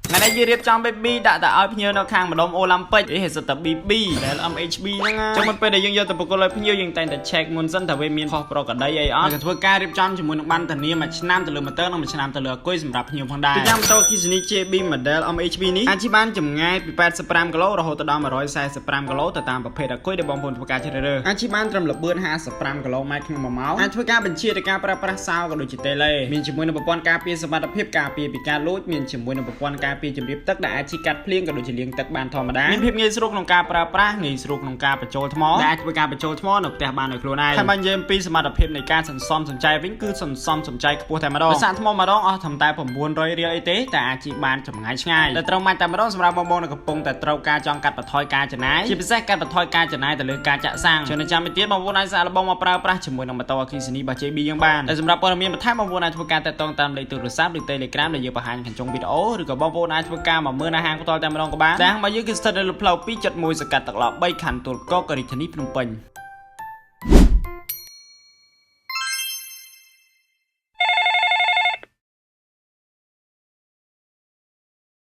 ថ្ងៃនេះយើងរៀបចំ baby ដាក់តែឲ្យភ្ញៀវនៅខាងម្ដុំអូឡាំពិកអេសិតតែ BB ដែល MHB ហ្នឹងណាចឹងមុនពេលដែលយើងយកទៅប្រគល់ឲ្យភ្ញៀវយើងតែងតែ check មុនសិនថាវាមានខុសប្រក្រតីអីអត់ហើយក៏ធ្វើការរៀបចំជាមួយនឹងបានធានាមួយឆ្នាំទៅលើម៉ូទ័រនិងមួយឆ្នាំទៅលើអាគុយសម្រាប់ភ្ញៀវផងដែរទីយ៉ាងម៉ូទ័រអគ្គិសនី JB model MHB នេះអាចជិះបានចម្ងាយពី85គីឡូរហូតដល់145គីឡូទៅតាមប្រភេទអាគុយដែលបងប្អូនធ្វើការជ្រើសរើសអាចជិះបានត្រឹមល្បឿន55គីឡូម៉ែត្រក្នុង1ម៉ោងអាចធ្វើការបញ្ជាដោយការប្រើប្រាស់សោក៏ដូចជាតេឡេមានជាមួយនឹងប្រព័ន្ធការពារសុវត្ថិភាពការពារពីការលួចមានជាមួយនឹងប្រព័ន្ធការពារជំរាបទឹកដែលអាចជិះកាត់ភ្លៀងក៏ដូចជាលាងទឹកបានធម្មតាមានភាពងាយស្រួលក្នុងការប្រើប្រាស់ងាយស្រួលក្នុងការបញ្ចូលថ្មដែលអាចធ្វើការបញ្ចូលថ្មនៅផ្ទះបានដោយខ្លួនឯងហើយបើនិយាយអំពីសមត្ថភាពនៃការសន្សំសំចៃវិញគឺសន្សំសំចៃខ្ពស់តែម្ដងដោយសារថ្មម្ដងអស់ត្រឹមតែ900រៀលអីទេតែអាចជិះបានចម្ងាយឆ្ងាយតែត្រូវម៉ាច់តែម្ដងសម្រាប់បងប្អូនដែលកំពុងតែត្រូវការចង់កាត់បន្ថយការចំណាយជាពិសេសកាត់បន្ថយការចំណាយទៅលើការចាក់សាំងចឹងចាំទៅទៀតបងប្អូនអាចសាកល្បងមកប្រើប្រាស់ជាមួយនឹងម៉ូតូអគ្គិសនីរបស់ JB យើងបានតែសម្រាប់ព័ត៌មានបន្ថែមបងប្អូនអាចធ្វើការតាក់ទងតាមលេខទូរស័ព្ទឬ Telegram ដែលយើងបង្ហាញខាងចុងវីដេអូឬក៏បងប្អូនអាចធ្វើការមកមើលនៅហាងផ្ទាល់តែម្ដងក៏បានតែហាងរបស់យើងគឺស្ថិតនៅលើផ្លូវ2.1សង្កាត់ទឹកឡប់3ខណ្ឌទួលគោករាជធានីភ្នំពេញ។